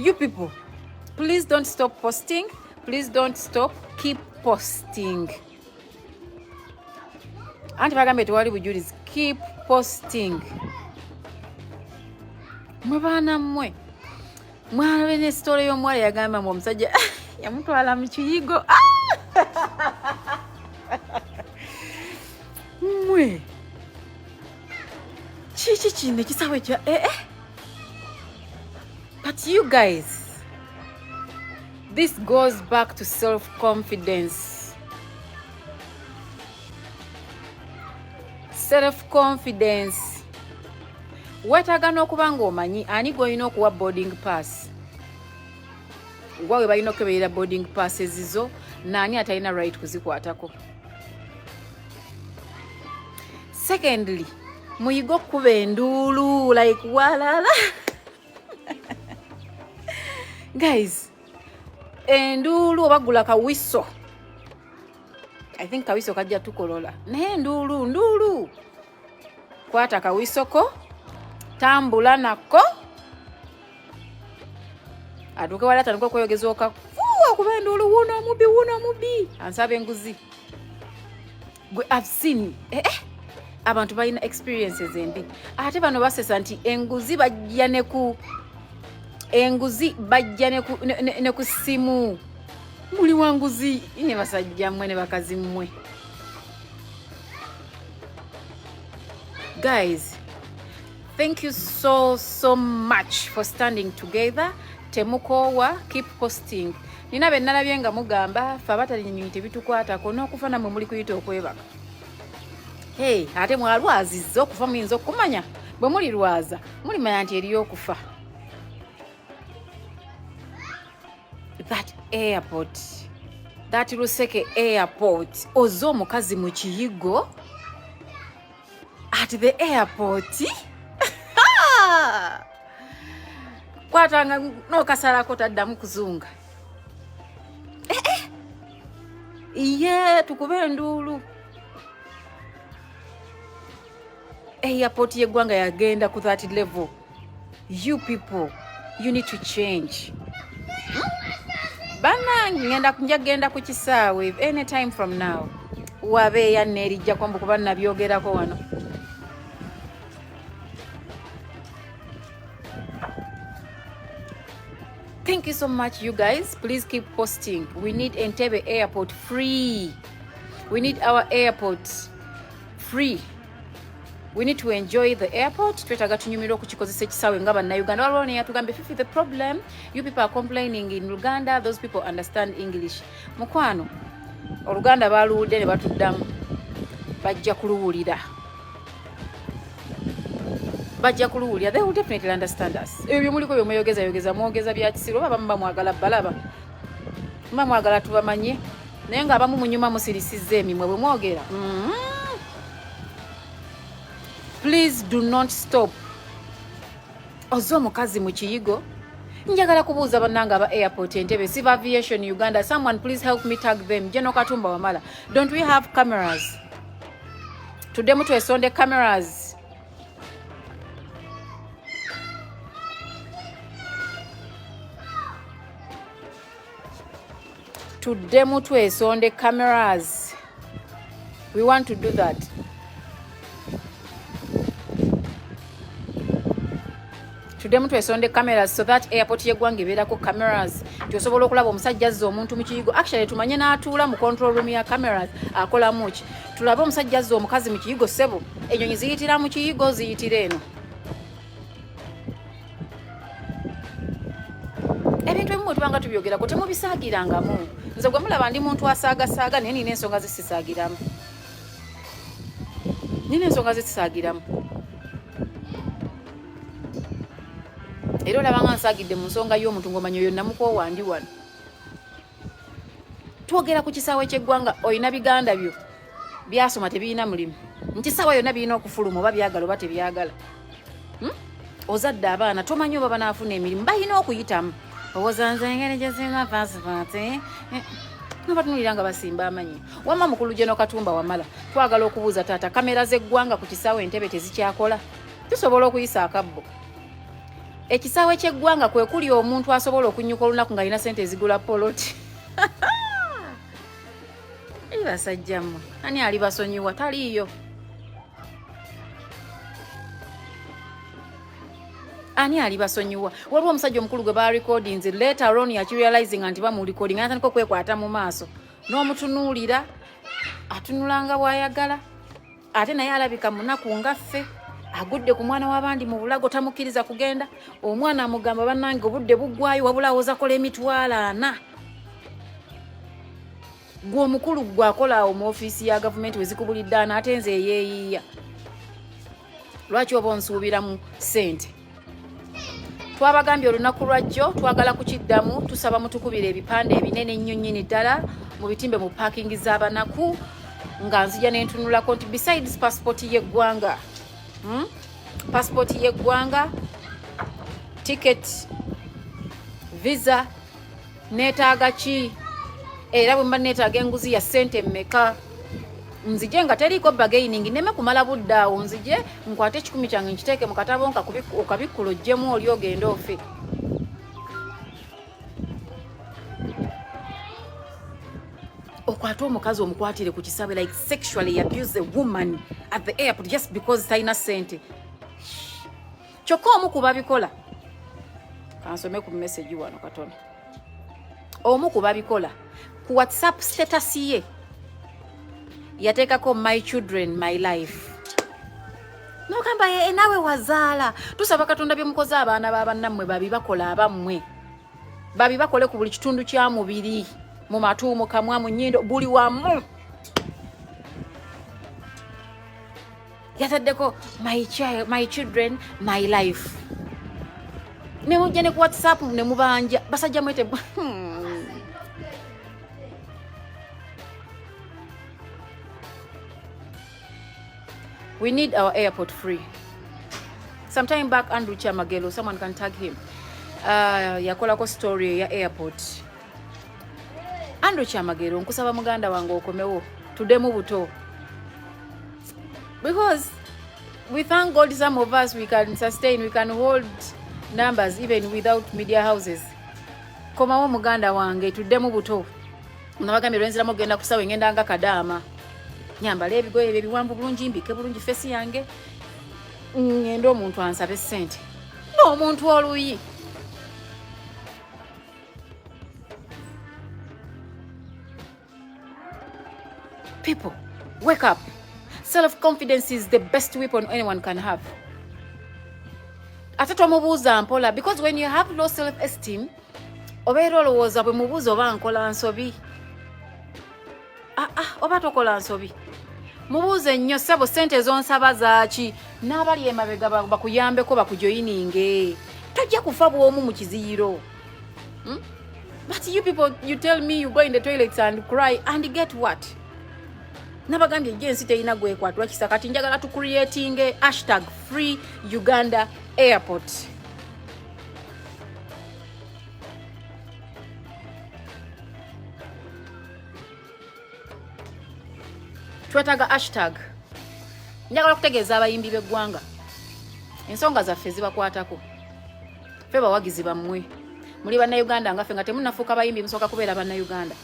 You people, please don't stop posting. Please don't stop. Keep posting. Anti bagambye tewali bujulizi. Keep posting. Mwe baana mmwe. Mwalabe ne story y'omuwala yagamba mbu omusajja yamutwala mu kiyigo. Ah! Mmwe. Kiki kino ekisawe kya eh eh. But you guys, this goes back to self-confidence. Self-confidence. Weetaaga n'okuba ng'omanyi ani gw'olina okuwa boarding pass. Gwa we balina okukeberera boarding passes zo naani atalina right kuzikwatako. Secondly, muyige okukuba enduulu like walala. Guys, enduulu oba gula kawiso. I think kawiso kajja tukolola. Naye enduulu nduulu. Kwata kawisoko, tambula nako. Atuuke wala atandika okweyogeza okafuuwa kuba enduulu wuuno omubbi wuuno omubbi ansaba enguzi. Gwe I've seen abantu balina experiences embi. Ate bano basesa nti enguzi bajja ne ku enguzi bajja ne ku ne ku ssimu. Muli wa nguzi ne basajja mmwe ne bakazi mmwe. Guys, thank you so so much for standing together. Temukoowa, keep posting. Nina be nalabye nga mugamba ffe abatali nnyonyi tebitukwatako n'okufa nammwe muli kuyita okwebaka. Hey, ate mwalwazizza okufa muyinza okumanya bwe mulirwaza mulimanya nti eriyo okufa. That airport, that Luseke airport, ozze omukazi mu kiyigo at the airport. Kwatanga n'okasalako taddamu kuzunga. Ye tukube enduulu. Airport y'eggwanga yagenda ku that level. You people, you need to change. Bannange nja kugenda ku kisaawe anytime from now. Wabeeya neerijjako mbu kuba nabyogerako wano. Thank you so much, you guys. Please keep posting. We need Entebbe Airport free. We need our airport free. We need to enjoy the airport. Twetaaga tunyumirwe okukikozesa ekisaawe nga bannayuganda. Waliwo ne yatugambye, Fifi, the problem, you people are complaining in Luganda, those people understand English. Mukwano, Oluganda baluwudde ne batuddamu. Bajja kuluwulira. Bajja kuluwulira. They will definitely understand us. Ebyo bye muliko bye mweyogeza yogeza mwogeza bya kisiru oba abamu bamwagala balaba. Muba mwagala tubamanye. Naye ng'abamu munyuma musirisizza emimwe bwe mwogera. Please do not stop. Ozze omukazi mu kiyigo. Njagala kubuuza bannange aba airport Entebbe, Civil Aviation Uganda, someone please help me tag them. General Katumba Wamala. Don't we have cameras? Tuddemu twesonde cameras. Tuddemu twesonde cameras. We want to do that. Tuddemu twesonde cameras so that airport y'eggwanga ebeerako cameras. Nti osobola okulaba omusajja azza omuntu mu kiyigo. Actually tumanye n'atuula mu control room ya cameras akolamu ki. Tulabe omusajja azza omukazi mu kiyigo ssebo. Ennyonyi ziyitira mu kiyigo ziyitira eno. Ebintu ebimu bwe tubanga tubyogerako temubisaagirangamu. Nze gwe mulaba ndi muntu asaagasaaga naye nina ensonga zisisaagiramu. Nina ensonga zisisaagiramu. Era olaba nga nsaagidde mu nsonga y'omuntu ng'omanya oyo namukoowa ndi wano. Twogera ku kisaawe ky'eggwanga olina biganda byo byasoma tebirina mulimu. Nti ssaawa yonna birina okufuluma oba byagala oba tebyagala. Ozadde abaana tomanyi oba banaafuna emirimu balina okuyitamu. Owooza nze engeri gye sirina passport. Nga batunuulira nga basimba amannyo. Wamma mukulu General Katumba Wamala, twagala okubuuza taata kamera z'eggwanga ku kisaawe Entebbe tezikyakola? Tusobola okuyisa akabbo. Ekisaawe ky'eggwanga kwe kuli omuntu asobola okunyuka olunaku ng'alina sente ezigula poloti. Basajja mmwe, ani alibasonyiwa? Taliiyo. Ani alibasonyiwa? Waliwo omusajja omukulu gwe barecordinze, later on yakirealizinga nti bamurecordinga, natandika okwekwata mu maaso n'omutunuulira, atunulanga bw'ayagala, ate naye alabika munaku nga ffe, agudde ku mwana w'abandi mu bulago, tamukkiriza kugenda. Omwana amugamba, bannange obudde buggwayo, wabula awoza kola 400,000. Gwe omukulu gwe akola awo mu ofiisi ya gavumenti we zikubulidde ana, ate nze eyeeyiiya, lwaki oba onsuubiramu ssente? Twabagambye olunaku lwajjo twagala kukiddamu. Tusaba mutukubira ebipande ebinene ennyo nnyini ddala mu bitimbe mu paakingi z'abanaku, nga nzija nentunulako nti besides passport y'eggwanga, Passport y'eggwanga, ticket, visa, neetaaga ki? Era bwe mba neetaaga enguzi ya ssente mmeka? Nzije nga teriiko bargaining, neme kumala budde awo, nzije nkwate 100 kyange nkiteeke mu katabo okabikkula oggyemu oli ogende ofe. Okwate omukazi omukwatire ku kisabe, like sexually abuse a woman at the airport just because talina ssente. Kyokka omu ku babikola, kansome ku message wano katono, omu ku babikola ku WhatsApp status ye yateekako "My children, my life." Nogamba ye naawe wazaala. Tusaba Katonda byemukoze abaana babannammwe babi bakola abammwe, babi bakole ku buli kitundu kya mubiri, mu matu, mu kamwa, mu nnyindo, buli wamu. Yataddeko "My child, my children, my life." Nemujja ne ku WhatsApp ne mubanja. Basajja mwete. We need our airport free. Sometime back, Andrew Chamagelo, someone can tag him, yakolako story ya airport. Andrew Chamagelo, nkusaba muganda wange okomewo tuddemu buto, because we thank God some of us, we can sustain, we can hold numbers even without media houses. Komawo muganda wange tuddemu buto. Nabagambye lwenziramu ogenda kusawa engenda nga kadaama, nyambala ebigoye ebyo ebiwanvu bulungi, mbike bulungi face yange, ngende omuntu ansabe sente n'omuntu oluyi. People, wake up. Self confidence is the best weapon anyone can have. Ate tomubuuza mpola, because when you have low self esteem obeera olowooza bwe mubuuza oba nkola nsobi. Ah, ah, oba tokola nsobi. Mubuuze nnyo, ssebo, sente zonsaba zaaki? N'abali emabega bakuyambeko bakujoyininge, tojja kufa bw'omu mu kiziyiro, But you people, you tell me you go in the toilets and cry and get what? Nabagambye gye ensi terina gwekwatwa kisa. Kati njagala tucreatinge #FreeUgandaAirport. Twetaaga hashtag. Njagala okutegeeza abayimbi b'eggwanga, ensonga zaffe zibakwatako. Ffe bawagizi bammwe, muli Bannayuganda nga ffe. Nga temunafuuka bayimbi, musooka kubeera Bannayuganda.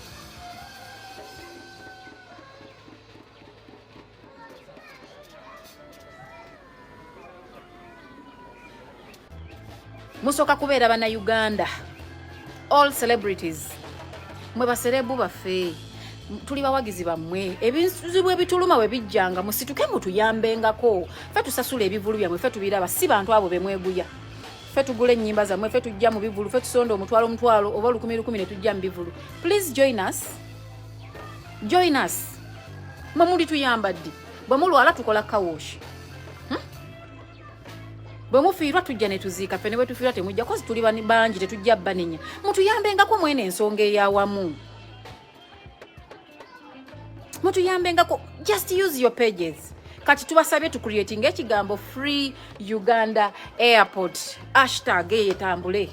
Musooka kubeera Bannayuganda. All celebrities, mwe baceleb baffe, tuli bawagizi bammwe. Ebizibu ebituluma bwe bijjanga, musituke mutuyambengako. Ffe tusasula ebivulu byammwe, ffe tubiraba, si bantu abo bemweguya. Ffe tugula ennyimba zammwe, ffe tujja mu bivulu, ffe tusonda omutwalo omutwalo oba lukumi lukumi ne tujja mu bivulu. Please join us, join us. Mwe muli tuyamba ddi? Bwe mulwala tukola car wash, Bwe mufiirwa tujja ne tuziika. Ffe ne bwe tufiirwa temujja, cause tuli bangi, tetujja banenya. Mutuyambengako mwene ensonga eyawamu, mutuyambengako. Just use your pages. Kati tubasabye tucreating ekigambo "Free Uganda Airport", hashtag eyo etambule.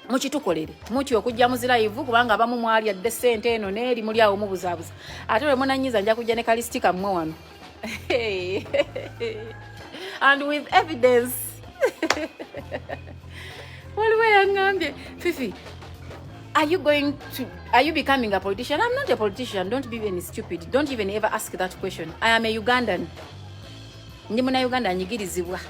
Mukitukolere mutyo okujja mu zilive, kubanga abamu mwali adde sente eno neeri muli awo mubuzaabuza. Ate lwe munanyiza nja kujja ne kalisiti kammwe wano and with evidence. Waliwo yaŋŋambye, "Fifi, are you becoming a politician?" I'm not a politician. Don't be even stupid. Don't even ever ask that question. I am a Ugandan. Ndi Munauganda anyigirizibwa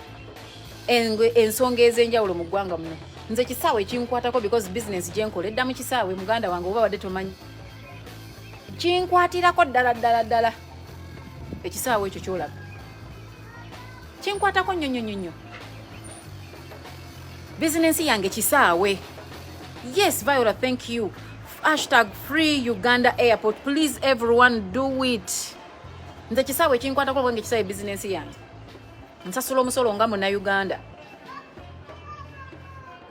ensonga ez'enjawulo mu ggwanga muno. Nze kisaawe kinkwatako because business gyenkola edda mu kisaawe. Muganda wange, oba badde tomanyi, kinkwatirako ddala ddala ddala. Ekisaawe ekyo kyolaba kinkwatako nnyo nnyo nnyo nnyo. Bizinensi yange kisaawe. Yes, Viola, thank you. #FreeUgandaAirport. Please, everyone, do it. Nze kisaawe kinkwatako kubanga ekisaawe bizinensi yange, nsasula omusolo nga Munnayuganda.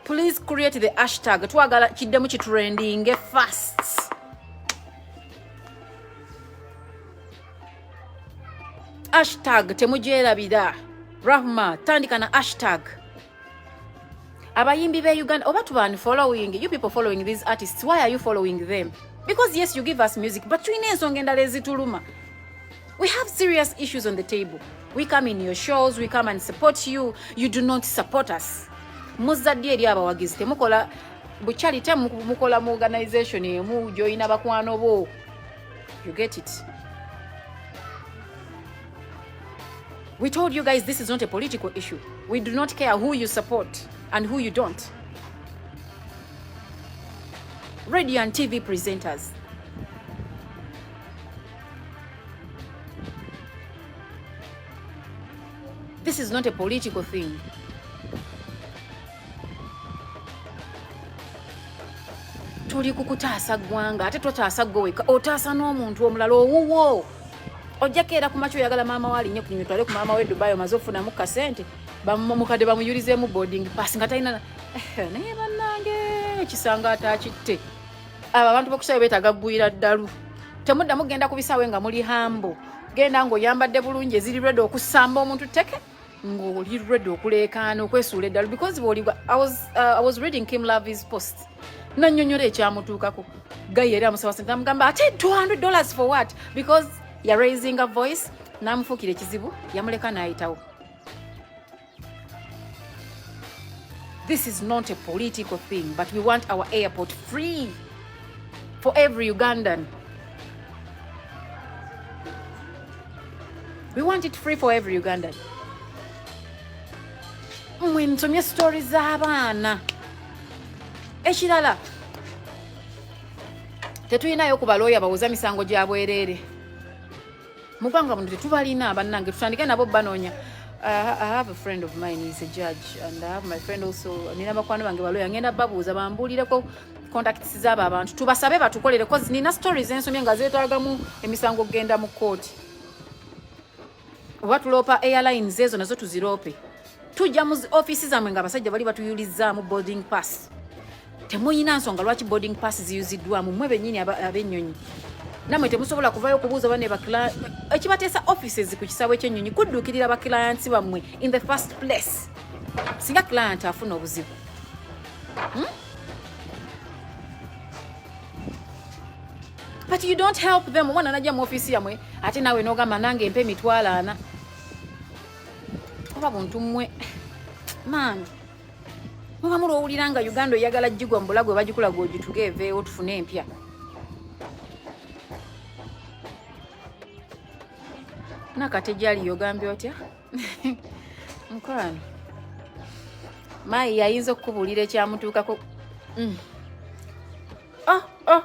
Please create the hashtag. Twagala kiddemu kitrendinge fast. Hashtag temugyerabira. Rahma, tandika na hashtag. Abayimbi be Uganda oba tubani following you people following these artists, why are you following them? Because yes, you give us music, but tulina ensonga endala ezituluma. We have serious issues on the table. We come in your shows, we come and support you. You do not support us. Muzadde eri abawagizi, temukola bukyali, temukola mu organization emu gy'olina bakwano bo. You get it? We told you guys this is not a political issue. We do not care who you support and who you don't. Radio and TV presenters, this is not a political thing. Tuli ku kutaasa ggwanga. Ate totaasa ggwe wekka, otaasa n'omuntu omulala owuwo. Ojjako era ku makya oyagala maama we alinye kunyonyi, twale ku maama we Dubai, omaze ofunamu kasente, mukadde bamuyulizeemu boarding pass nga talina. Eh, naye bannange, ekisanga ataakitte. Abo abantu bokusaawe beetaaga ggwira ddalu. Temuddamu kugenda ku bisaawe nga muli hambo. Genda ng'oyambadde bulungi, eziri ready okusamba omuntu teke, ng'oli ready okuleekaana, okwesuula eddalu, because bw'oligwa. I was reading Kim Lavy's post, nannyonnyola ekyamutuukako. Guy era amusaba sente, amugamba ate $200 for what? Because ya raising a voice, n'amufuukira ekizibu, yamuleka n'ayitawo. This is not a political thing, but we want our airport free for every Ugandan. We want it free for every Ugandan. Mwe nsomye story z'abaana. Ekirala, tetulinayo ku balooya bawoza misango gya bwereere mu ggwanga muno. Tetubalina bannange, tutandike nabo banoonya. I have a friend of mine, is a judge, and I have my friend also. Nina bakwano bange balooya, ngenda babuuza bambuulireko contacts z'abo abantu, tubasabe batukolere, cause nina stories ensomye nga zeetaagamu emisango okugenda mu kkooti. Oba tuloopa airlines ezo, nazo tuziroope. Tujja mu ofiisi zammwe nga abasajja bali batuyulizaamu boarding pass. Temuyina nsonga lwaki boarding pass ziyuziddwamu. Mmwe bennyini ab'ennyonyi nammwe temusobola kuvayo okubuuza bane. Ekibateesa offices ku kisaawe ky'ennyonyi kudduukirira baclients bammwe in the first place. Singa client afuna obuzibu, But you don't help them. Omwana najja mu ofiisi yammwe, ate naawe n'ogamba nange mpa 40,000. Oba buntu mmwe, man, muba mulowulira nga Uganda oyagala gigwa mu bulago, bagikulaga ogituge eveewo tufune empya. Nakatejali, ogambye otya mukwano? Mayi yayinza okukubuulira ekyamutuukako. Oh.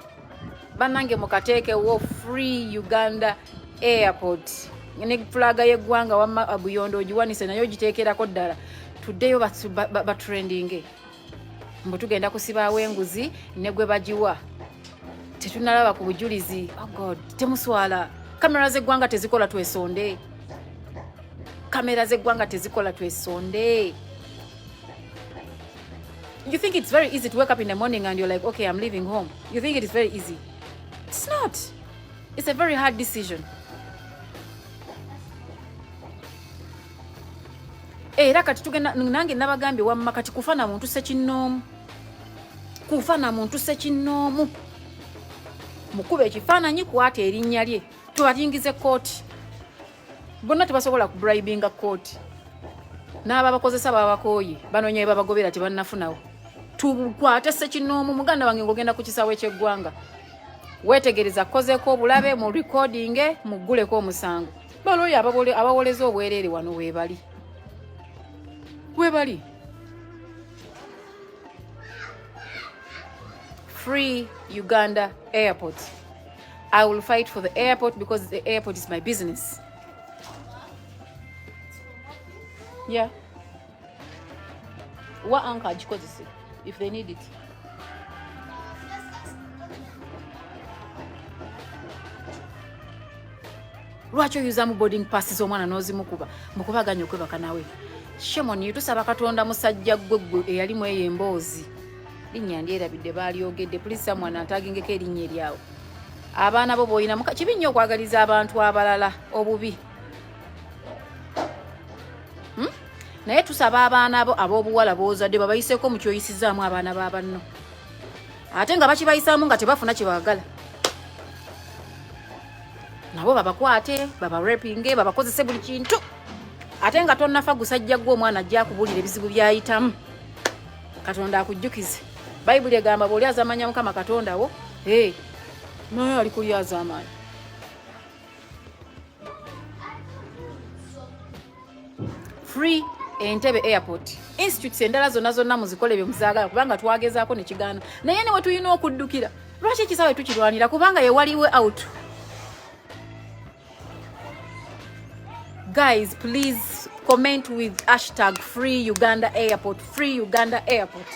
Bannange, mukateekewo Free Uganda Airport ne fulaga y'eggwanga. Wamma Buyondo ogiwanise naye ogiteekerako ddala, tuddeyo batrendinge mbu tugenda kusibaawo enguzi ne gwe bagiwa. Tetunalaba ku bujulizi. Oh God, temuswala? Kamera z'eggwanga tezikola, twesonde. Kamera z'eggwanga tezikola, twesonde. You think it's very easy to wake up in the morning and you're like, "Okay, I'm leaving home"? You think it is very easy? It's not. It's a very hard decision. Era kati tugenda nange nabagambye, wamma kati kufa na muntu sekinnoomu, kufa na muntu sekinnoomu. Mukuba ekifaananyi, kwata erinnya lye, tubalingize kooti. Bonna tebasobola kubribinga kooti. N'ababakozesa babakooye, banoonya babagobera, tebannafunawo. Tukwate ssekinnoomu. Muganda wange, ng'ogenda ku kisaawe ky'eggwanga, weetegereza kozeeko obulabe mu recording, mugguleko omusango. Balooya abawoleza obwereere wano weebali, weebali. Free Uganda Airport. I will fight for the airport because the airport is my business. Yeah, wa anka agikozese if they need it. Lwaki oyuzamu boarding pass z'omwana n'ozimukuba mukubaganya okwebaka nawe? Shame on you. Tusaba Katonda musajja gwe, gwe eyalimu eyo emboozi, linnya ndyerabidde, baalyogedde. Please, someone antagingeko erinnya eryawo. Abaana bo boolina, kibi nnyo okwagaliza abantu abalala obubi, Naye tusaba abaana bo ab'obuwala b'ozadde babayiseeko mu kyoyisizaamu abaana ba banno, ate nga bakibayisaamu nga tebafuna kye baagala, nabo babakwate, babarepinge, babakozese buli kintu, ate nga tonnafa. Gusajja gwe, omwana ajja akubuulira ebizibu byayitamu. Katonda akujjukize, Bayibuli egamba bw'oli azamanya Mukama Katonda wo, hey, naye ali kuli azamaanya. Free Entebbe Airport. Institutes endala zonna zonna muzikole bye muzaagala, kubanga twagezaako ne kigaana. Naye ne we tulina okuddukira, lwaki ekisaawe tukirwanira? Kubanga ye waliwe out. Guys, please comment with #FreeUgandaAirport, free Uganda Airport.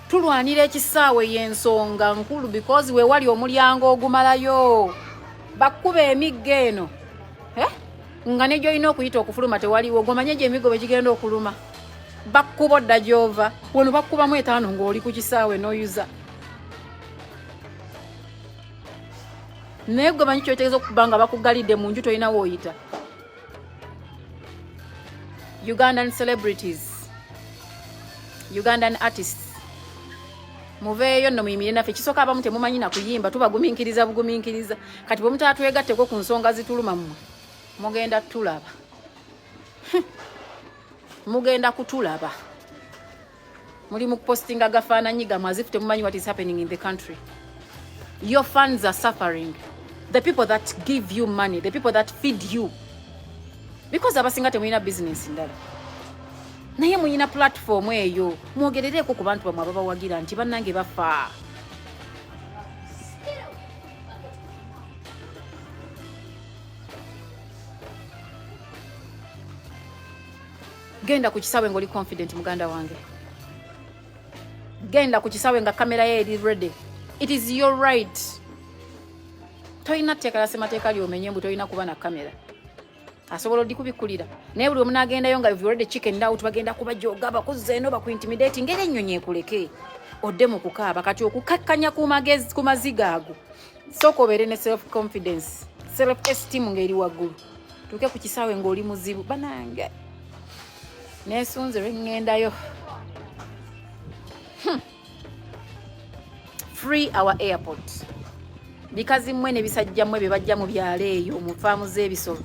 Tulwanira ekisaawe y'ensonga nkulu, because we wali omulyango ogumalayo. Bakkuba emiggo eno, eh? Nga ne gyolina okuyita okufuluma tewaliwo. Gomanye gye emiggo bwe gigenda okuluma, bakkuba odda gy'ova. Wano bakkubamu etaano ng'oli ku kisaawe n'oyuza. Naye gwe manyi kyotegeeza okuba nga bakugalidde mu nju, tolina wooyita. Ugandan celebrities, Ugandan artists, muveeyo nno muyimirire naffe. Kisooka abamu temumanyi na kuyimba, tubagumiikiriza bugumiikiriza. Kati bwe mutaatwegatteko ku nsonga zituluma, mmwe mugenda tulaba, mugenda kutulaba. Muli mu kupostinga gafaananyi gammwe as if temumanyi what is happening in the country. Your fans are suffering, the people that give you money, the people that feed you, because abasinga temulina business ndala, naye muyina platform eyo. Mwogerereeko ku bantu bamwe ababawagira nti bannange bafa. Genda ku kisaawe ng'oli confident. Muganda wange, genda ku kisaawe nga kamera yo eri ready. It is your right. Tolina tteeka lya ssemateeka lyomenye mbu tolina kuba na kamera. Asobola odikubikkulira, naye buli omunagendayo nga you've already chickened out, bagenda kubajoga, bakuza eno, bakuintimidate, ngeri ennyonyi ekuleke odde mu kukaaba. Kati okukakkanya ku magezi, ku maziga ago, sooka obeere ne self confidence, self esteem ng'eri waggulu, tuuke ku kisaawe ng'oli muzibu. Banange, neesunze lwe ŋŋendayo. Free our airport. Bikazi mmwe ne bisajja mmwe bye bajja mu byalo eyo mu faamu z'ebisolo,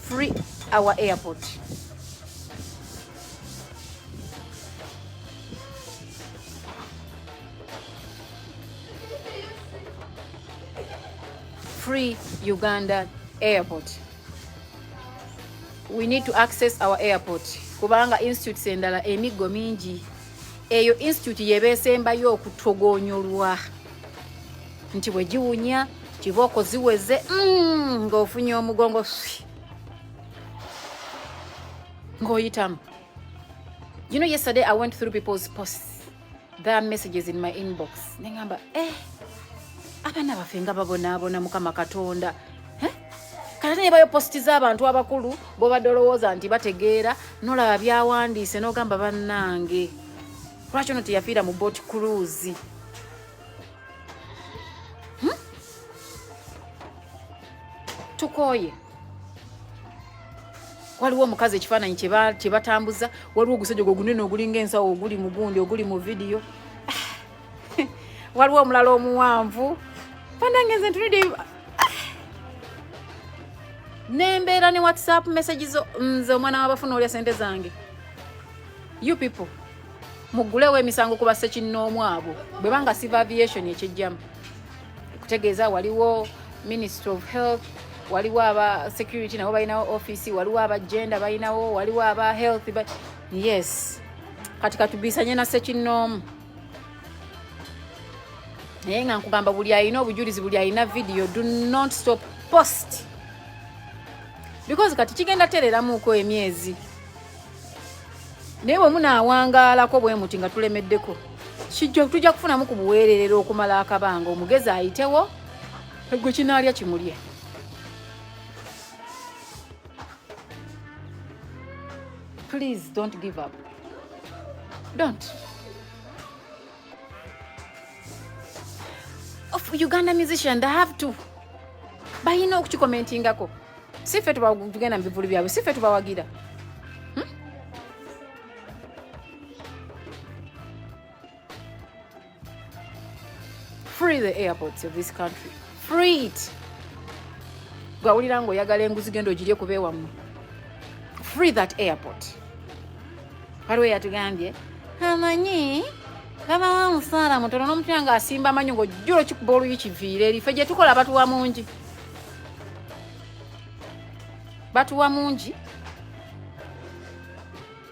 free our airport. Free Uganda Airport. We need to access our airport, kubanga institutes endala emiggo mingi. Eyo institute yebeesembayo okutogonyolwa nti bwe giwunya kibooko ziweze, ng'ofunye omugongo swi ng'oyitamu. You know, yesterday I went through people's posts, their messages in my inbox, neŋamba, eh, abaana baffe nga babonaabona. Mukama Katonda, eh? Kati ate nebayo post z'abantu abakulu bobadde olowooza nti bategeera, nolaba byawandiise n'ogamba, bannange, lwaki ono teyafiira mu boat cruise? Tukooye. Waliwo omukazi ekifaananyi kye batambuza, waliwo ogusajja gwe gunene ogulinga ensawo oguli mu gundi, oguli mu vidiyo. Waliwo omulala omuwanvu. Banange, nze ntunidde. Nembeera ne WhatsApp message zo, nze omwana w'abafuna olya sente zange. You people muggulewo emisango ku bassekinnoomu abo bwe banga civil aviation ekijjamu kutegeeza waliwo Ministry of Health, waliwo aba security nabo balinawo office, waliwo aba gender balinawo, waliwo aba health ba... Yes, kati katubisanye na ssekinnoomu. Naye nga nkugamba buli alina obujulizi, buli alina video, do not stop, post, because kati kigenda tereramuko emyezi. Naye bwe munaawangaalako bwe muti nga tulemeddeko, tujja kufunamu ku buweererero okumala akabanga, omugezi ayitewo, gwe kinaalya kimulye. Please don't give up, don't. Of Uganda musician, they have to, balina okukikomentingako. Si ffe tugenda mu bivulu byabwe, si ffe tubawagira. Free the airports of this country, free it. Gwawulira ng'oyagala enguzi, genda ogirye kuba ewammwe. Free that airport. Waliwo yatugambye amanyi babawa omusaala mutono n'omutya ng'asimba amanyi ng'ojjula okikuba oluyi kiviire eri. Ffe gye tukola batuwa mungi, batuwa mungi.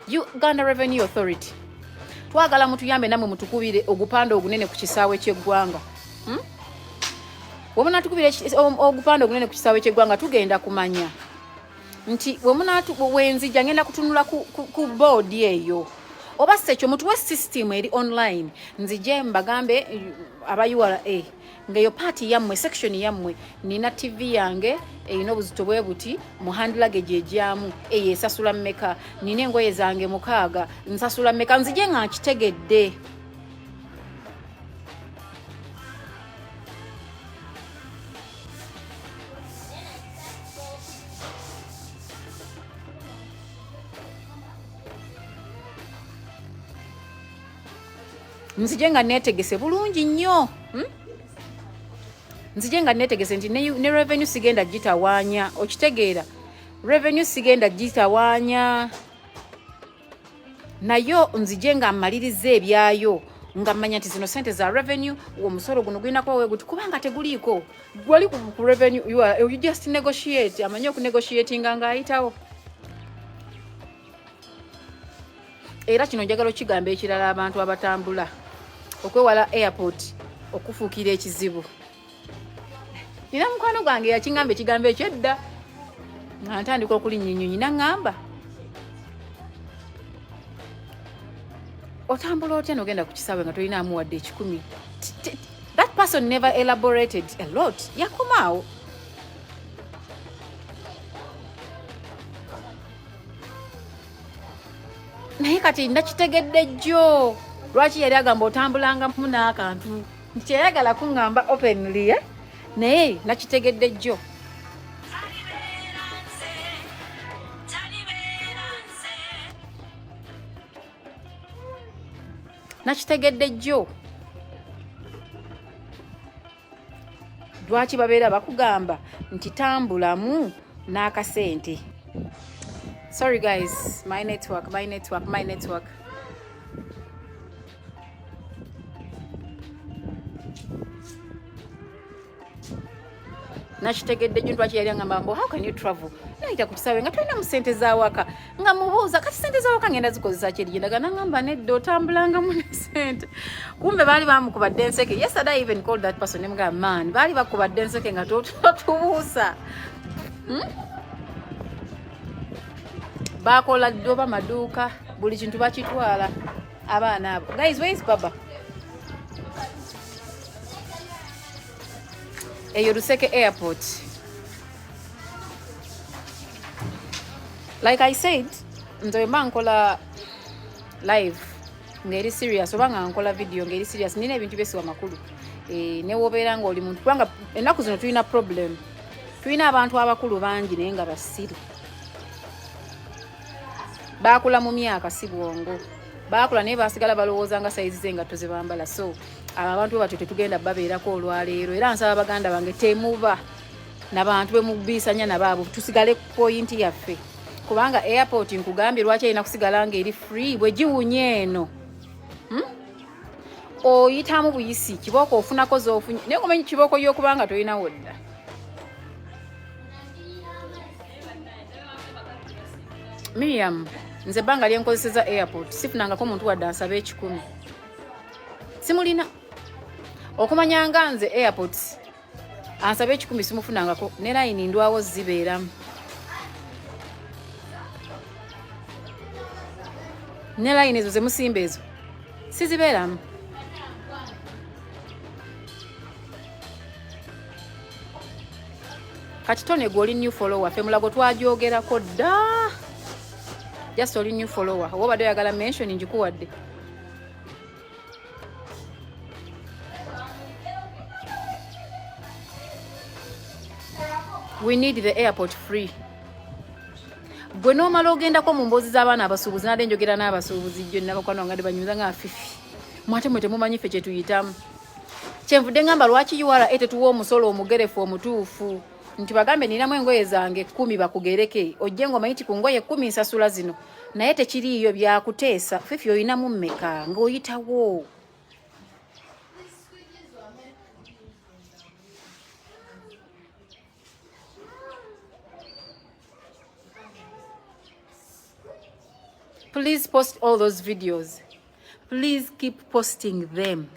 Uganda Revenue Authority, twagala mutuyambe namwe mutukubire ogupande ogunene ku kisaawe ky'eggwanga, Wemunatukubira ogupande ogunene ku kisaawe ky'eggwanga, tugenda kumanya nti wenzija ngenda kutunula ku board eyo, oba si ekyo mutuwe system eri online. Nzije mbagambe aba URA ngaeyo part yammwe, section yammwe, nina TV yange erina obuzito bwe buti mu hand luggage egyamu, eyo esasula mmeka? Nina engoye zange 6, nsasula mmeka? Nzije nga nkitegedde. Nzije nga neetegese bulungi nnyo, Nzije nga neetegese nti ne revenue sigenda gitawaanya. Okitegeera, revenue sigenda gitawaanya nayo. Nzije nga mmaliriza ebyayo, nga mmanya nti zino sente za revenue, omusolo guno gulina kuba weguti, kubanga teguliiko gwali ku revenue. You just negotiate, amanyi okunegotiatinga ng'ayitawo. Era kino njagala okigamba ekirala, abantu abatambula, okwewala airport okufuukira ekizibu. Nina mukwano gwange yakiŋŋamba ekigambo ekyo edda nga ntandika okulinnya ennyonyi, naŋŋamba, "Otambula otya nogenda ku kisaawe nga tolinaamu wadde 100?" That person never elaborated a lot, yakomaawo. Naye kati nakitegedde jjo lwaki yali agamba otambulangamu n'akantu, nti teyayagala kuŋŋamba openly, eh? Naye nakitegedde jjo. Nakitegedde jjo lwaki babeera bakugamba nti tambulamu n'akasente. Sorry guys, my network, my network, my network. Nakitegedde jjo lwaki yali angamba mbu how can you travel, nayita ku kisaawe nga tolina mu sente z'awaka. Nga mubuuza, kati sente z'awaka ngenda zikozesa ki erigendaga? Nangamba, nedda, otambulangamu ne sente. Kumbe baali bamukubadde enseke. Yesterday I even called that person, nemugamba, man, baali bakubadde enseke nga totubuusa, Bakola dde oba maduuka, buli kintu bakitwala abaana abo. Guys, where is baba? Eyo Luseke Airport, like I said, nze wemba nkola live ng'eri serious oba nga nkola video ng'eri serious, nina ebintu byesiwa makulu. Newobeera ng'oli muntu, kubanga ennaku zino tulina problem, tulina abantu abakulu bangi naye nga basiru. Bakula mu myaka, si bwongo. Bakula naye basigala balowooza nga sayizi z'engatto ze bambala. So abo abantu batyo tetugenda babeerako olwaleero. Era nsaba baganda bange, temuba Nabantu bemubiisanya nabaabo, tusigale ku point yaffe, kubanga airport nkugambye lwaki erina kusigala nga eri free. Bwe giwunya eno, Oyitamu buyisi kibooko, ofunako zofunye, naye omanyi kibooko y'okubanga tolinawo dda. Miriam, nze ebbanga lyenkozeseza airport sifunangako muntu wadde ansaba 100. Simulina okumanya nga nze airport ansaba 100 simufunangako, ne layini ndwawo zibeeramu, ne layini ezo zemusimba ezo sizibeeramu. Kati tone gwe oli new follower, fe Mulago twagyogerako dda. Just oli new follower, oba obadde oyagala mention, njikuwadde. We need the airport free. Gwe n'omala ogendako mu mboozi z'abaana abasuubuzi, nadde njogera n'abasuubuzi jjo nabakwano nga banyumiza nga fifi, mwate mwe temumanyi ffe kyetuyitamu. Kyenvudde ngamba lwaki URA tetuwa omusolo omugerefu omutuufu, nti bagambe ninamu engoye zange 10, bakugereke ojje ng'omanyi ti ku ngoye 10 nsasula zino, naye tekiriiyo byakuteesa. Fifi, olinamu mmeka ng'oyitawo? Please post all those videos. Please keep posting them.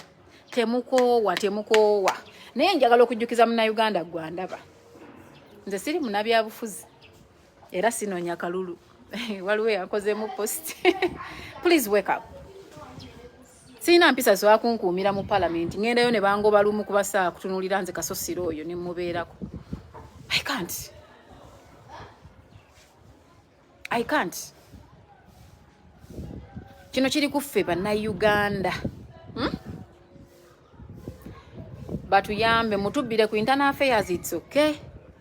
Temukoowa, temukoowa. Naye njagala okujjukiza Munnayuganda gwandaba, nze siri munabyabufuzi era sinoonya kalulu. Waliwo yankozeemu post. Please wake up. Sirina mpisa zakunkuumira mu palamenti. Ŋŋendayo ne bangoba lumu kuba saa kutunuulira nze kasosiro oyo ne mubeerako. I can't, I can't. Kino kiri ku ffe Bannayuganda, Batuyambe, mutubbire ku internal affairs, it's okay,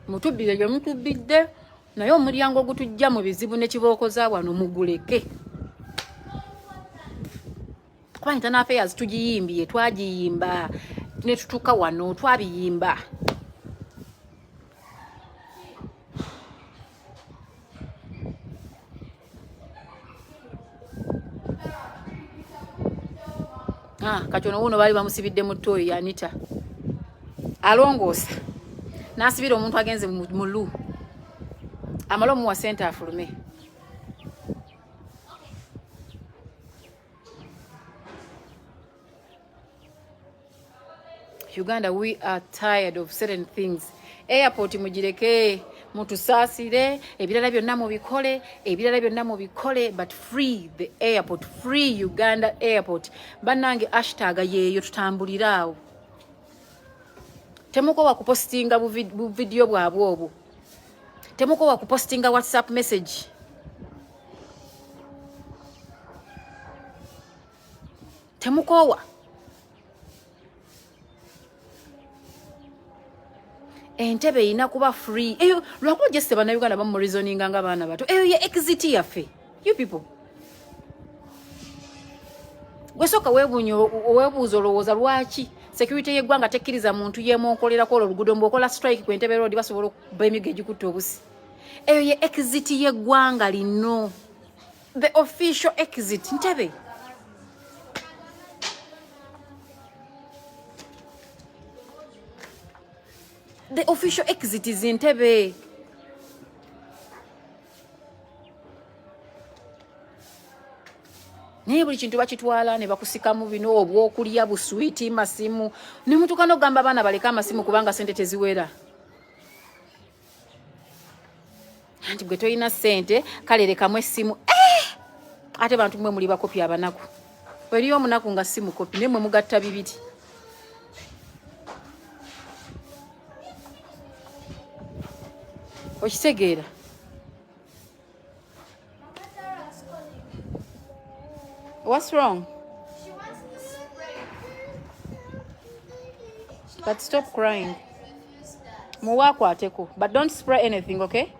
mutubbire gye mutubbidde, naye omulyango ogutujja mu bizibu ne kibookoza wano muguleke, kuba internal affairs tugiyimbye, twagiyimba ne tutuuka wano, twabiyimba. Ah, kati ono wuno baali bamusibidde mu ttooyi. Anita alongoosa n'asibira omuntu agenze mu loo, amale omuwa sente afulume. Uganda, we are tired of certain things. Airport mugireke, mutusaasire, ebirala byonna mubikole, ebirala byonna mubikole, but free the airport, free Uganda airport. Bannange, hashtag yeeyo, tutambulire awo. Temukowa kupostinga buvidiyo bwabwe obwo, temukowa kupostinga WhatsApp message. Temukowa. Entebe erina kuba free eyo, lwakuba just Bannayuganda bamureasoninga nga baana bato. Eyo ye exit yaffe. You people, gwesooka weebuuza, olowooza lwaki security y'eggwanga tekkiriza muntu yeemonkolerako olwo oluguudo? Mbu okola strike ku Entebe Road, basobola okuba emigo egikutta obusi. Eyo ye exit y'eggwanga lino, the official exit, Ntebe. The official exit is Entebbe. Naye buli kintu bakitwala ne bakusikamu bino obwokulya, buswiti, masimu, ne mutuuka n'okugamba abaana baleke amasimu kubanga sente teziwera. Anti gwe tolina ssente, kale lekamu essimu. Eh! Ate bantu mwe muli bakopi abanaku. Eriyo omunaku nga si mukopi, naye mwe mugatta bibiri. Okitegeera? Mama Sarah's calling. What's wrong? She wants the spray. She But wants stop the crying. spray. You refuse that. Muwaakwateko, but don't spray anything, okay?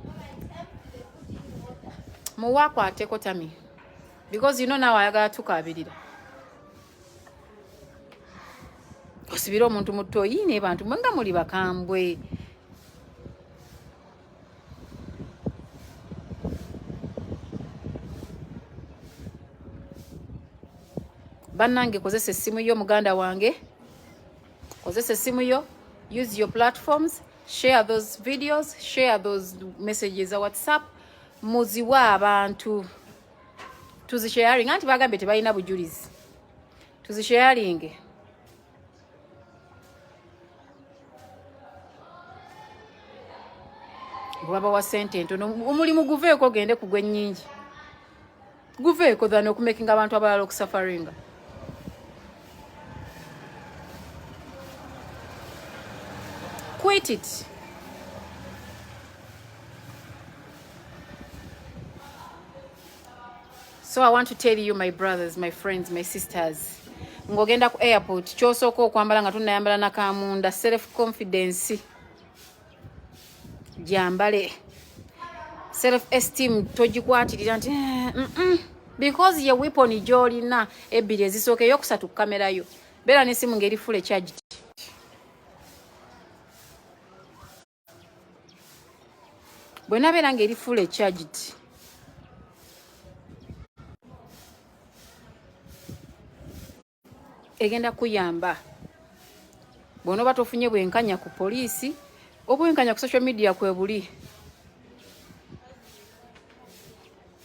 Mama, it's empty. They put in water. Muwaakwateko, tami, because you know now ayagala tukaabirira. Osibire omuntu mu toyi ne bantu mwe nga muli bakambwe. Bannange, kozesa essimu yo, muganda wange, kozesa essimu yo, use your platforms, share those videos, share those messages za WhatsApp, muziwe abantu, tuzisharing. Anti bagambye tebalina bujulizi, tuzisharinge. Bwabawa sente entono, omulimu guveeko, ogende kugwa ennyingi, guveeko than okumakinga abantu abalala okusufferinga. Quit it. So I want to tell you, my brothers, my friends, my sisters, ng'ogenda ku airport, kyosooka okwambala nga tunnayambala nakamunda, self confidence gyambale, self esteem togikwatirira nti because ye weapon gy'olina ebbiri ezisooka, eyokusatu kamerayo. Beera n'essimu ng'eri full charged. Bwe nabeera ng'eri full charged, egenda kuyamba. Bw'onooba tofunye bwenkanya ku poliisi, obwenkanya ku social media kwe buli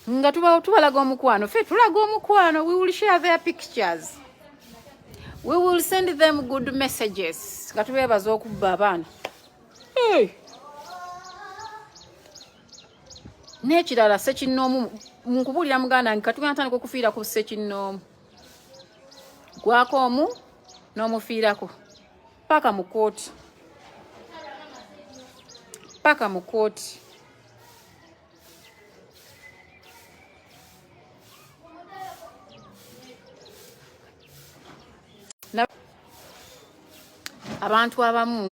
nga tubalaga omukwano. Ffe tulaga omukwano. We will share their pictures, we will send them good messages nga tubeebaza okubba abaana. Hey! N'ekirala, sekinnoomu, nkubuulira muganda nge, katugenda tandika okufiira ku sekinnoomu. Gwako omu n'omufiirako paka mu kooti, paka mu kooti. Abantu abamu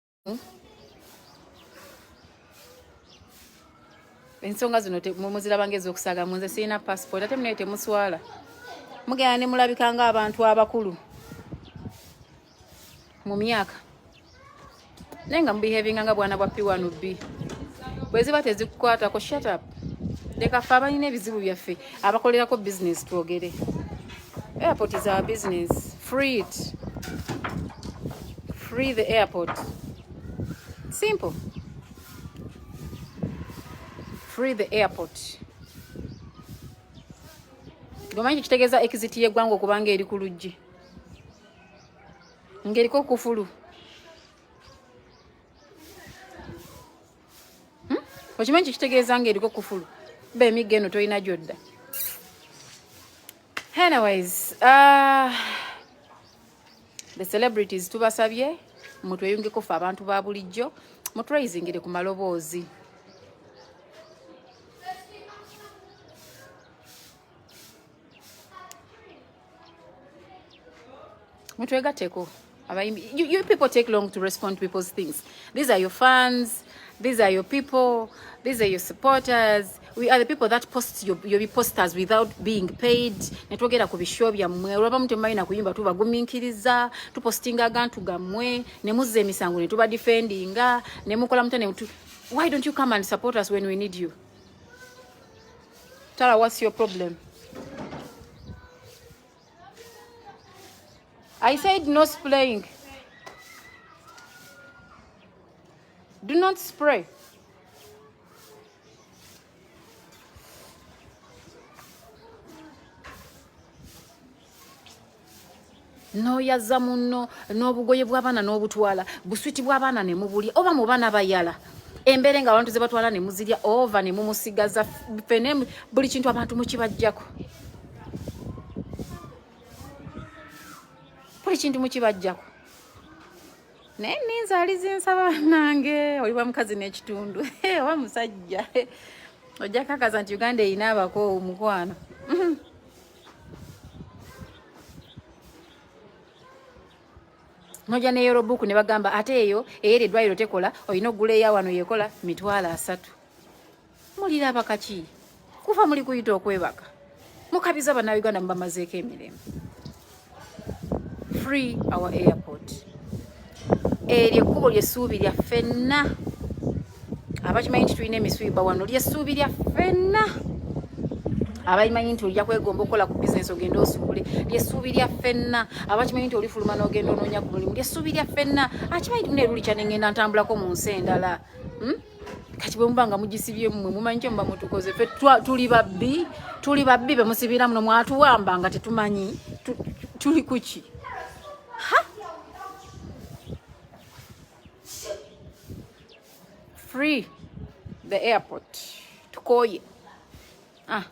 ensonga zino muziraba ngaez'okusaaga. Mu nze sirina passport, ate munaye temuswala, mugenda ne mulabika ng'abantu abakulu mu myaka, naye nga mubehavinga nga bwana bwa P1 B. Bwe ziba tezikukwatako, shut up. Leka ffe abalina ebizibu byaffe, abakolerako business, twogere. Airport is our business. Free it, free the airport, simple. Free the airport. Gomanyi kitegeeza exit y'eggwanga okubanga eri ku luggi ng'eriko kufulu? Okimanyi kitegeeza ng'eriko kufulu? Ba emigga eno tolina gyodda. Anyways, the celebrities, tubasabye mutweyungeko ffe abantu ba bulijjo, muturaisingire ku maloboozi. Mutwegatteko abayimbi. You people take long to respond to people's things. These are your fans, these are your people, these are your supporters. We are the people that post your posters without being paid, netwogera ku bisho byammwe. Olwabamu temumanyi kuyimba, tubagumiikiriza, tupostinga agantu gammwe ne muzza emisango ne tubadefendinga ne mukola mutya ne why don't you come and support us when we need you? Tara, what's your problem? I said no spraying. Do not spray. N'oyaza munno n'obugoye bw'abaana n'obutwala, buswiti bw'abaana ne mubulya, oba mu baana bayala embeere nga abantu ze batwala ne muzirya ova ne mumusigaza ffene. Buli kintu abantu mukibajjako, buli kintu mukibajjako. Naye ninza alizinsaba bannange, oli bwa mukazi n'ekitundu oba musajja, ojja kakaza nti Uganda erina abakoowu, mukwano. Noja ne yellow book ne bagamba ate eyo eyeri eddwaliro tekola, olina okugula eya wano yekola 300,000. Muliraba kaki kuva muli kuyita okwebaka mukabiza Bannayuganda, mubamazeeko emirembe. Free our airport. Eryo ekkubo ly'essuubi lya ffenna. Abakimanyi nti tulina emiswiba wano, ly'essuubi lya ffenna. Abakimanyi nti ojja kwegomba okukola ku bizinesi ogende osuubule, ly'essuubi lya ffenna. Abakimanyi nti olifuluma n'ogenda onoonya ku mulimu, ly'essuubi lya ffenna. Akimanyi nti muna erulikya nengenda ntambulako mu nsi endala, Kati bwe muba nga mugisibye mmwe, mumanyi kye muba mutukoze. Ffe tuli babbi, tuli babbi be musibira muno, mwatuwamba nga tetumanyi tuli kuki. Ha, free the airport, tukoye. Ah,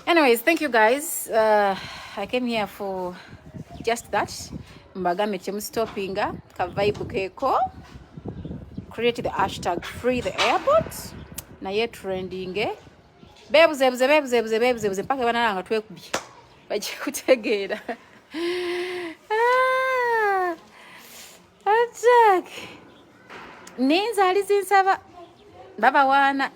anyways, thank you guys. I came here for just that. Mbagambe temustoppinga ka vibe keeko. Create the hashtag free the airport, naye trending, beebuzebuze, beebuzebuze, beebuzebuze mpaka banala nga twekubye, bajja kutegeera. Ah, attack ninze alizinsaba babawaana.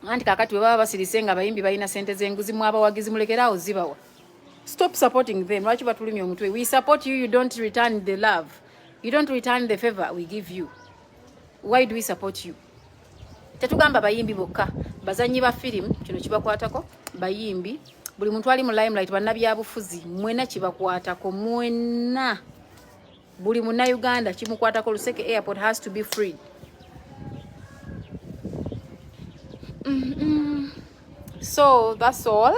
Anti kakati bwe baba basirise nga abayimbi balina sente z'enguzi, mu abawagizi mulekeraawo zibawa. Stop supporting them. Lwaki batulumya omutwe? We support you, you don't return the love, you don't return the favor we give you. Why do we support you? Tetugamba bayimbi bokka, bazanyi ba firimu kino kibakwatako, bayimbi, buli muntu ali mu limelight, bannabyabufuzi, mwena kibakwatako, mwena, buli munnayuganda kimukwatako. Luseke Airport has to be freed. So that's all.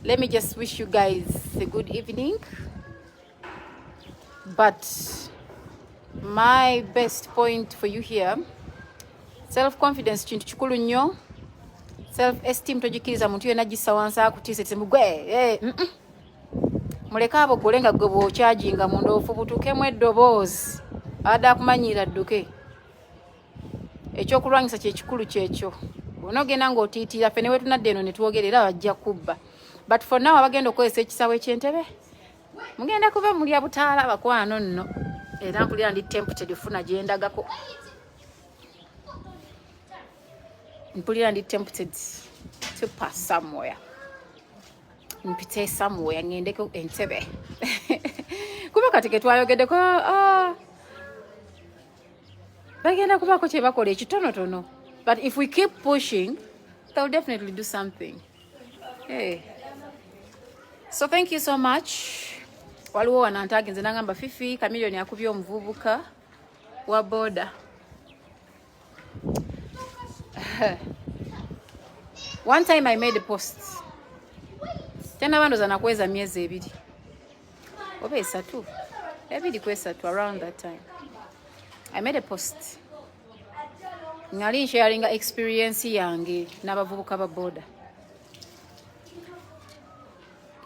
Let me just wish you guys a good evening, but my best point for you here: self confidence kintu kikulu nnyo. Self esteem togikkiriza muntu yenna gissa wansi akutiise timugwe. Hey, Muleke abo gole nga gwe bw'okyajinga munda ofubutukemu eddoboozi, abadde akumanyiira dduke. Ekyokulwanyisa kyekikulu kyekyo. Bw'onoogenda ng'otiitiira, ffe ne wetunadde eno ne twogera era bajja kubba. But for now, abagenda okukozesa ekisaawe ky'Entebe mugenda kuba mulya butaala, bakwano nno. Era mpulira ndi tempted ofuna gyendagako, mpulira ndi tempted to pass somewhere, mpite somewhere ngendeko Entebe, kuba kati ketwayogeddeko, ah, bagenda kubaako kye bakola ekitonotono. But if we keep pushing, they'll definitely do something. Hey. So thank you so much. Waliwo wano ntagenze nangamba Fifi Chameleone akubye omuvubuka wa boda. One time I made a post, tena nakweza myezi 2 oba 3, 2 ku 3, around that time I made a post, ngali nsharinga experience yange n'abavubuka ba boda,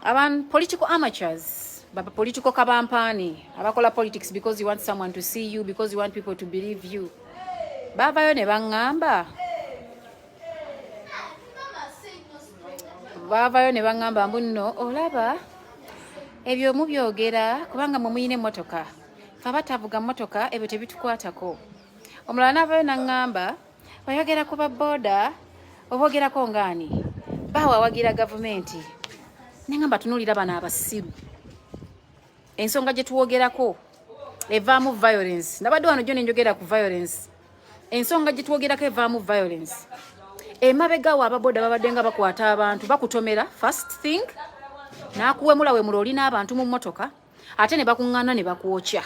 aban political amateurs, baba political kabampani, abakola politics because you want someone to see you, because you want people to believe you. Bavayo ne baŋŋamba, baavayo ne baŋŋamba mbu nno olaba ebyo mubyogera kubanga mwe muyina emmotoka, fe abatavuga mmotoka ebyo tebitukwatako. Omulala n'avayo n'aŋŋamba oyogera ku ba boda oba ogerako ngaani baawe awagira gavumenti. Neŋŋamba tunuulira bano abasiru, ensonga gye tuwogerako evaamu violence. Nabadde wano jo nenjogera ku violence, ensonga gye twogerako evaamu violence. Emabega wo ababoda babadde nga bakwata abantu, bakutomera first thing, n'akuwemula wemula olina abantu mu mmotoka, ate ne bakuŋŋaana ne bakwokya,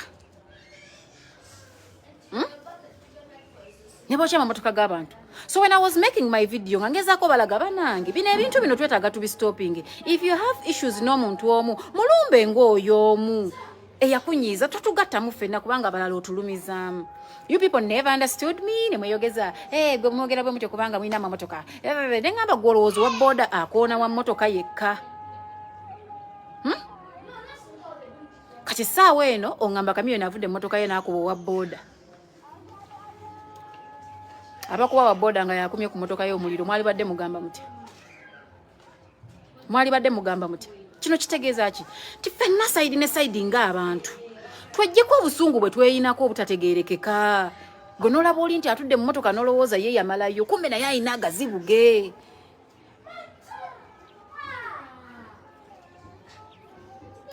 Ne bookya amamotoka g'abantu. So when I was making my video nga ngezaako balaga banange bino ebintu bino twetaaga tubistopping. If you have issues n'omuntu omu, mulumbe ng'oyo omu eyakunyiiza, totugattamu ffenna kubanga abalala otulumizaamu. You people never understood me, ne mweyogeza, hey, gwe mwogera bwe mutyo kubanga mulina amamotoka. Ne ŋŋamba gwe olowooza wa boda akoona wa mmotoka yekka, Kati essaawa eno oŋŋamba Chameleone avudde emmotoka ye n'akuba owa boda. Abakuba wa boda nga yakumye ku mmotoka ye omuliro, mwali badde mugamba mutya? Mwali badde mugamba mutya? Kino kitegeeza ki? Ti ffenna side ne side ng'abantu tweggyeko obusungu bwe tweyinako obutategeerekeka. Gwe n'olaba oli nti atudde mu mmotoka n'olowooza ye yamalayo, kumbe naye alina agazibu ge.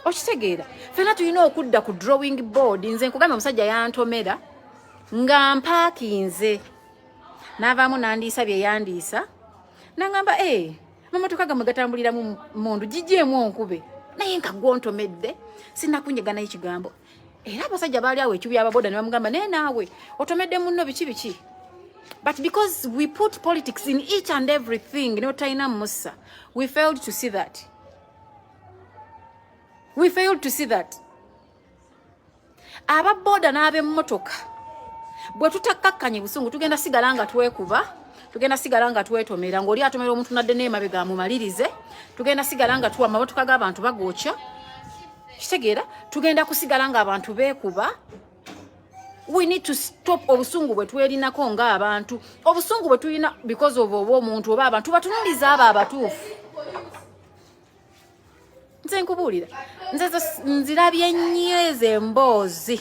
Okitegeera, fena tulina okudda ku drawing board. Nze nkugambye, omusajja yantomera nga mpaakinze, n'avaamu n'andiisa bye yandiisa, nangamba, e amamotoka gamwe gatambuliramu mundu, gijeemu onkube. Naye nga gwontomedde, sinakunyega naye kigambo. Era abasajja baali awo ekibi ababoda ne bamugamba, naye naawe otomedde munno, biki biki. But because we put politics in each and everything, neotalina musa, we failed to see that, we failed to see that ababoda n'ab'emmotoka bwe tutakkakkanye busungu, tugenda sigala nga twekuba, tugenda sigala nga twetomera, ng'oli atomera omuntu nadde n'emabega amumalirize. Tugenda sigala nga tuwa amamotoka g'abantu bagokya. Kitegeera, tugenda kusigala nga abantu beekuba. We need to stop obusungu bwe twerinako ng'abantu, obusungu bwe tulina because of oba omuntu oba abantu batunuliza abo abatuufu. Nze nkubuulira, nze nzirabye nnyo ezo emboozi,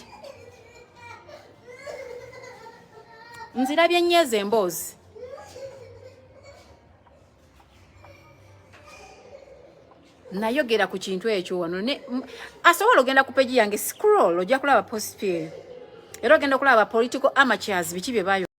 nzirabye nnyo ezo emboozi. Nayogera ku kintu ekyo wano ne asobola ogenda ku peji yange, scroll, ojja kulaba post eyo, era ogenda okulaba political amateurs biki bye bayo.